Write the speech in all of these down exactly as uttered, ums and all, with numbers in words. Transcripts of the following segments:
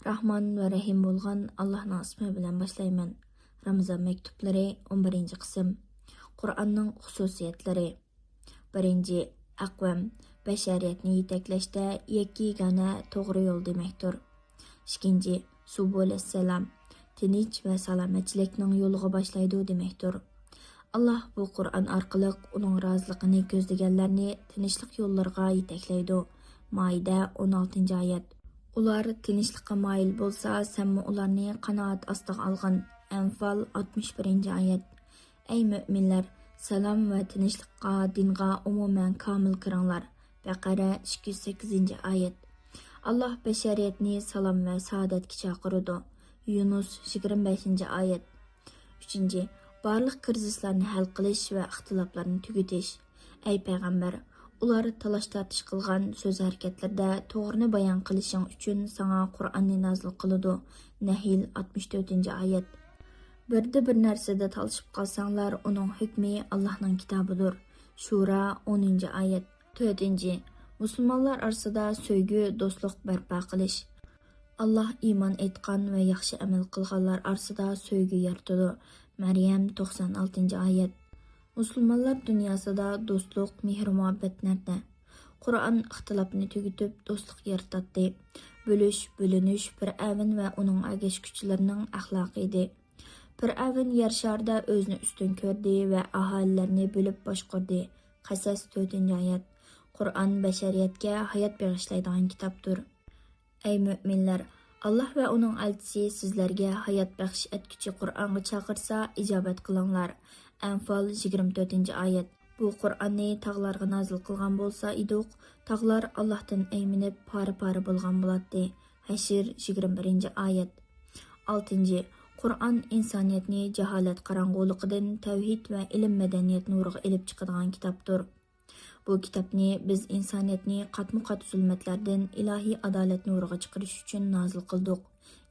راھمان ۋە رەھىم بولغان ئاللاھنىڭ ئىسمى بىلەن باشلايمەن. رامىزان مەكتۇبلىرى، ئون بىرىنچى قىسىم. قۇرئاننىڭ خۇسۇسىيەتلىرى. بىرىنچى، ئەقۋەم، بەشەرىيەتنى يېتەكلەشتە يەككە يېگانە توغرا يول دېمەكتۇر. ئىككىنچى، سۇبۇلەسسالام، تىنچ ۋە سالامەتچىلىكنىڭ يولىغا باشلايدۇ دېمەكتۇر. ئاللاھ بۇ قۇرئان ئارقىلىق ئۇنىڭ رازىلىقىنى كۆزلىگەنلەرنى تىنچلىق يوللىرىغا يېتەكلەيدۇ. مائىدە، ئون ئالتىنچى ئايەت. ئۇلار تىنچلىققا مايىل بولسا، سەنمۇ ئۇلارنى قانائەت ئاستىغا ئالغىن. ئەنفال، ئاتمىش بىرىنچى ئايەت. ئەي مۆمىنلەر، سالام ۋە تىنچلىققا، دىنغا ئومۇمەن كامىل كىرىڭلار. بەقەرە، ئىككى يۈز سەككىزىنچى ئايەت. ئاللاھ بەشەرىيەتنى سالام ۋە سائادەتكە چاقىرىدۇ. يۇنۇس، يىگىرمە بەشىنچى ئايەت. ئۈچىنچى، بارلىق كىرىزىسلارنى ھەل قىلىش ۋە ئىختىلاپلارنى تۈگىتىش. ئەي پەيغەمبەر، ئۇلار تالاش-تارتىش قىلغان سۆز-ھەرىكەتلىرىدە توغرىنى بايان قىلىشىڭ ئۈچۈن ساڭا قۇرئاننى نازىل قىلىدۇ. نەھل، ئاتمىش تۆتىنچى ئايەت. بىردە بىر نەرسىدە تالىشىپ قالساڭلار، ئۇنىڭ ھۆكمى ئاللاھنىڭ كىتابىدۇر. شۇرا، ئونىنچى ئايەت. تۆتىنچى، مۇسۇلمانلار ئارىسىدا سۆيگۈ، دوستلۇق بەرپا قىلىش. ئاللاھ ئىمان ئېيتقان ۋە ياخشى ئەمەل قىلغانلار ئارىسىدا سۆيگۈ يارىتىدۇ. مەريەم، توقسان ئالتىنچى ئايەت. مۇسۇلمانلار دۇنياسىدا دوستلۇق، مېھىر-مۇھەببەت نەدە؟ قۇرئان ئىختىلاپنى تۈگىتىپ، دوستلۇق يارىتاتتى. بۆلۈش، بۆلۈنۈش پىرئەۋن ۋە ئۇنىڭ ئەگەشكۈچىلىرىنىڭ ئەخلاقى ئىدى. پىرئەۋن يەر شارىدا ئۆزىنى ئۈستۈن كۆردى ۋە ئاھالىلەرنى بۆلۈپ باشقۇردى. قەسەس، تۆتىنچى ئايەت. قۇرئان بەشەرىيەتكە ھايات بېغىشلايدىغان كىتابتۇر. ئەي مۆمىنلەر، ئاللاھ ۋە ئۇنىڭ ئەلچىسى سىزلەرگە ھايات بەخش ئەتكۈچى قۇرئانغا چاقىرسا، ئىجابەت قىلىڭلار. ئەنفال، يىگىرمە تۆتىنچى ئايەت. بۇ قۇرئاننى تاغلارغا نازىل قىلغان بولسا ئىدۇق، تاغلار ئاللاھتىن ئەيمىنىپ، پارە-پارە بولغان بولاتتى. ھەشر، يىگىرمە بىرىنچى ئايەت. ئالتىنچى، قۇرئان ئىنسانىيەتنى جاھالەت قاراڭغۇلۇقىدىن تەۋھىد ۋە ئىلىم-مەدەنىيەت نۇرىغا ئېلىپ چىقىدىغان كىتابتۇر. بۇ كىتابنى بىز ئىنسانىيەتنى قاتمۇ-قات زۇلمەتلەردىن ئىلاھىي ئادالەت نۇرىغا چىقىرىش ئۈچۈن نازىل قىلدۇق.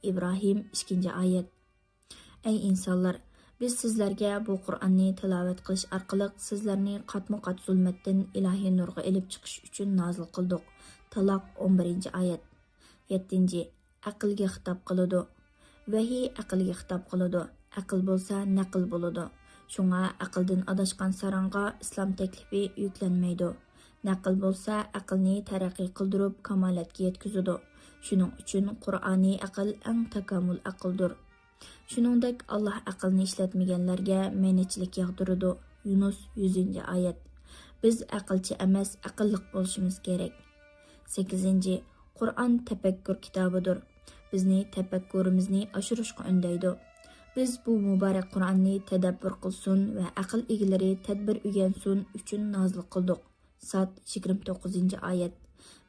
ئىبراھىم، ئىككىنچى ئايەت. ئەي ئىنسانلار، بىز سىزلەرگە بۇ قۇرئاننى تىلاۋەت قىلىش ئارقىلىق سىزلەرنى قاتمۇ-قات زۇلمەتتىن ئىلاھىي نۇرغا ئېلىپ چىقىش ئۈچۈن نازىل قىلدۇق. تالاق، ئون بىرىنچى ئايەت. يەتتىنچى، ئەقىلگە خىتاب قىلىدۇ. ۋەھىي ئەقىلگە خىتاب قىلىدۇ. ئەقىل بولسا نەقىل بولىدۇ. شۇڭا ئەقىلدىن ئاداشقان ساراڭغا ئىسلام تەكلىپى يۈكلەنمەيدۇ. نەقىل بولسا ئەقىلنى تەرەققىي قىلدۇرۇپ كامالەتكە يەتكۈزىدۇ. شۇنىڭ ئۈچۈن قۇرئانىي ئەقىل ئەڭ تاكامۇل ئەقىلدۇر. شۇنىڭدەك ئاللاھ ئەقىلنى ئىشلەتمىگەنلەرگە مەنىچىلىك ياغدۇرىدۇ. يۇنۇس، يۈزىنچى ئايەت. بىز ئەقىلچى ئەمەس، ئەقىللىق بولۇشىمىز كېرەك. سەككىزىنچى، قۇرئان تەپەككۇر كىتابىدۇر. بىزنى تەپەككۇرىمىزنى ئاشۇرۇشقا ئۈندەيدۇ. بىز بۇ مۇبارەك قۇرئاننى تەدەببۇر قىلسۇن ۋە ئەقىل ئىگىلىرى تەدبىر ئۆگەنسۇن ئۈچۈن نازىل قىلدۇق. ساد، يىگىرمە توققۇزىنچى ئايەت.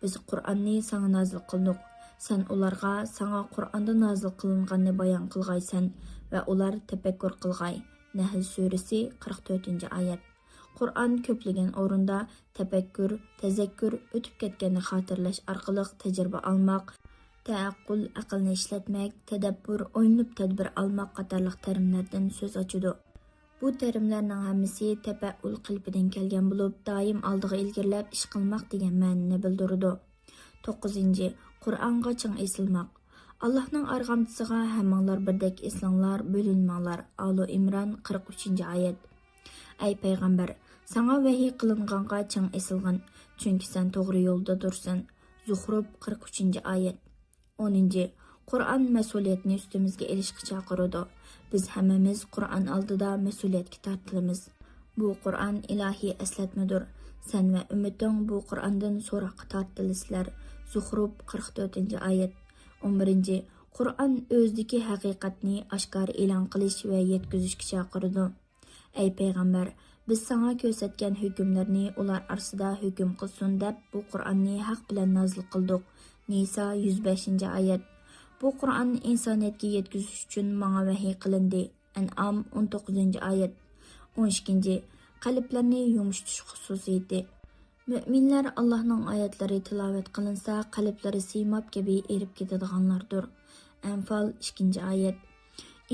بىز قۇرئاننى ساڭا نازىل قىلدۇق. سەن ئۇلارغا ساڭا قۇرئاندا نازىل قىلىنغاننى بايان قىلغايسەن ۋە ئۇلار تەپەككۇر قىلغاي. نەھل سۈرىسى، قىرىق تۆتىنچى ئايەت. قۇرئان كۆپلىگەن ئورۇندا تەپەككۇر، تەزەككۇر، ئۆتۈپ كەتكەننى خاتىرىلەش ئارقىلىق تەجرىبە ئالماق، تەئەققۇل، ئەقىلنى ئىشلەتمەك، تەدەببۇر، ئويلىنىپ تەدبىر ئالماق قاتارلىق تەرىملەردىن سۆز ئاچىدۇ. بۇ تەرىملەرنىڭ ھەممىسى تەپەئۇل قېلىپىدىن كەلگەن بولۇپ، دائىم ئالدىغا ئىلگىرىلەپ ئىش قىلماق دېگەن مەنىنى بىلدۈرىدۇ. توققۇزىنچى، قۇرئانغا چىڭ ئېسىلماق. ئاللاھنىڭ ئارغامچىسىغا ھەممىڭلار بىردەك ئېسىلىڭلار، بۆلۈنمەڭلار. ئالۇ ئىمران، قىرىق ئۈچىنچى ئايەت. ئەي پەيغەمبەر، ساڭا ۋەھىي قىلىنغانغا چىڭ ئېسىلغىن، چۈنكى سەن توغرا يولدادۇرسەن. زۇخرۇف، قىرىق ئۈچىنچى ئايەت. ئونىنچى، قۇرئان مەسئۇلىيەتنى ئۈستىمىزگە ئېلىشقا چاقىرىدۇ. بىز ھەممىمىز قۇرئان ئالدىدا مەسئۇلىيەتكە تارتىلىمىز. بۇ قۇرئان ئىلاھىي ئەسلەتمىدۇر. سەن ۋە ئۈممىتىڭ بۇ قۇرئاندىن سوراققا تارتىلىسىلەر. زۇخرۇف، قىرىق تۆتىنچى ئايەت. ئون بىرىنچى، قۇرئان ئۆزىدىكى ھەقىقەتنى ئاشكارا ئېلان قىلىش ۋە يەتكۈزۈشكە چاقىرىدۇ. ئەي پەيغەمبەر، بىز ساڭا كۆرسەتكەن ھۆكۈملەرنى ئۇلار ئارىسىدا ھۆكۈم قىلسۇن دەپ بۇ قۇرئاننى ھەق بىلەن نازىل قىلدۇق. نىسا، يۈز بەشىنچى ئايەت. بۇ قۇرئاننى ئىنسانىيەتكە يەتكۈزۈش ئۈچۈن ماڭا ۋەھىي قىلىندى. ئەنئام، ئون توققۇزىنچى ئايەت. ئون ئىككىنچى، قەلبلەرنى يۇمشىتىش خۇسۇسىيىتى. مۆمىنلەر ئاللاھنىڭ ئايەتلىرى تىلاۋەت قىلىنسا، قەلبلىرى سىيماب كەبى ئېرىپ كېتىدىغانلاردۇر. ئەنفال، ئىككىنچى ئايەت.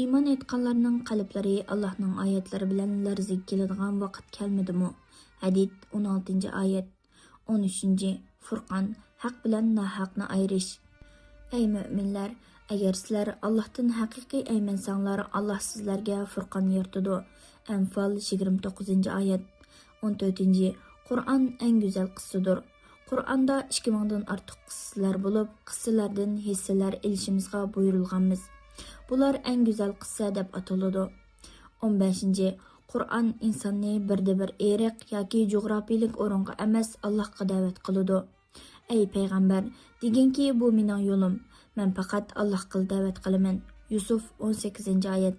ئىمان ئېيتقانلارنىڭ قەلبلىرى ئاللاھنىڭ ئايەتلىرى بىلەن لەرزىگە كېلىدىغان ۋاقىت كەلمىدىمۇ؟ ھەدىد، ئون ئالتىنچى ئايەت. ئون ئۈچىنچى، فۇرقان، ھەق بىلەن ناھەقنى ئايرىش. ئەي مۆمىنلەر، ئەگەر سىلەر ئاللاھتىن ھەقىقىي ئەيمەنسەڭلار، ئاللاھ سىزلەرگە فۇرقان يارىتىدۇ. ئەنفال، يىگىرمە توققۇزىنچى ئايەت. ئون تۆتىنچى، قۇرئان ئەڭ گۈزەل قىسسىدۇر. قۇرئاندا ئىككى مىڭدىن ئارتۇق قىسسىلەر بولۇپ، قىسسىلەردىن ھېسسىلەر ئېلىشىمىزغا بۇيرۇلغانمىز. بۇلار ئەڭ گۈزەل قىسسە دەپ ئاتىلىدۇ. ئون بەشىنچى، قۇرئان ئىنساننى بىردە بىر ئىرق ياكى جۇغراپىيىلىك ئورۇنغا ئەمەس، ئاللاھقا دەۋەت قىلىدۇ. ئەي پەيغەمبەر، دېگىنكى، بۇ مېنىڭ يولۇم، مەن پەقەت ئاللاھقىلا دەۋەت قىلىمەن. يۈسۈف، ئون سەككىزىنچى ئايەت.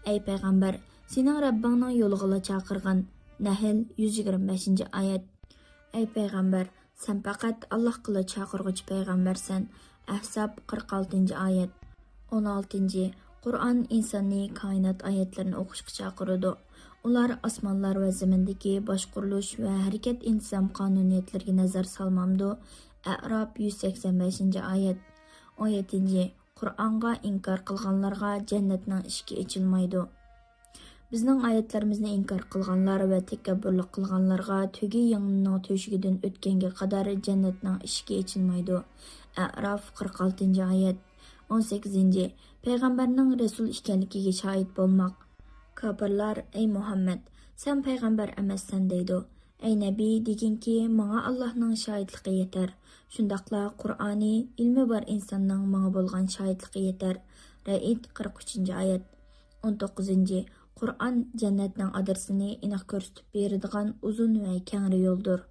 ئەي پەيغەمبەر، سېنىڭ رەببىڭنىڭ يولىغىلا چاقىرغىن. نەھل، يۈز يىگىرمە بەشىنچى ئايەت. ئەي پەيغەمبەر، سەن پەقەت ئاللاھقىلا چاقىرغۇچى پەيغەمبەرسەن. ئەھزاب، قىرىق ئالتىنچى ئايەت. ئون ئالتىنچى، قۇرئان ئىنساننى كائىنات ئايەتلىرىنى ئوقۇشقا چاقىرىدۇ. ئۇلار ئاسمانلار ۋە زېمىندىكى باشقۇرۇلۇش ۋە ھەرىكەت ئىنتىزام قانۇنىيەتلىرىگە نەزەر سالمامدۇ؟ ئەئراپ، يۈز سەكسەن بەشىنچى ئايەت. ئون يەتتىنچى، قۇرئانغا ئىنكار قىلغانلارغا جەننەتنىڭ ئىشىكى ئېچىلمايدۇ. بىزنىڭ ئايەتلىرىمىزنى ئىنكار قىلغانلار ۋە تەكەببۇرلۇق قىلغانلارغا تۆگە يېڭىنىڭ تۆشۈكىدىن ئۆتكەنگە قەدەر جەننەتنىڭ ئىشىكى ئېچىلمايدۇ. ئەئراف، قىرىق ئالتىنچى ئايەت. ئون سەككىزىنچى، پەيغەمبەرنىڭ رەسۇل ئىكەنلىكىگە شاھىت بولماق. كاپىرلار، ئەي مۇھەممەد، سەن پەيغەمبەر ئەمەسسەن دەيدۇ. ئەي نەبى، دېگىنكى، ماڭا ئاللاھنىڭ شاھىتلىقى يېتەر. شۇنداقلا قۇرئانى ئىلمى بار ئىنساننىڭ ماڭا بولغان شاھىتلىقى يېتەر. رەئىد، قىرىق ئۈچىنچى ئايەت. ئون توققۇزىنچى، قۇرئان جەننەتنىڭ ئادرېسىنى ئېنىق كۆرسىتىپ بېرىدىغان ئۇزۇن ۋە كەڭرى يولدۇر.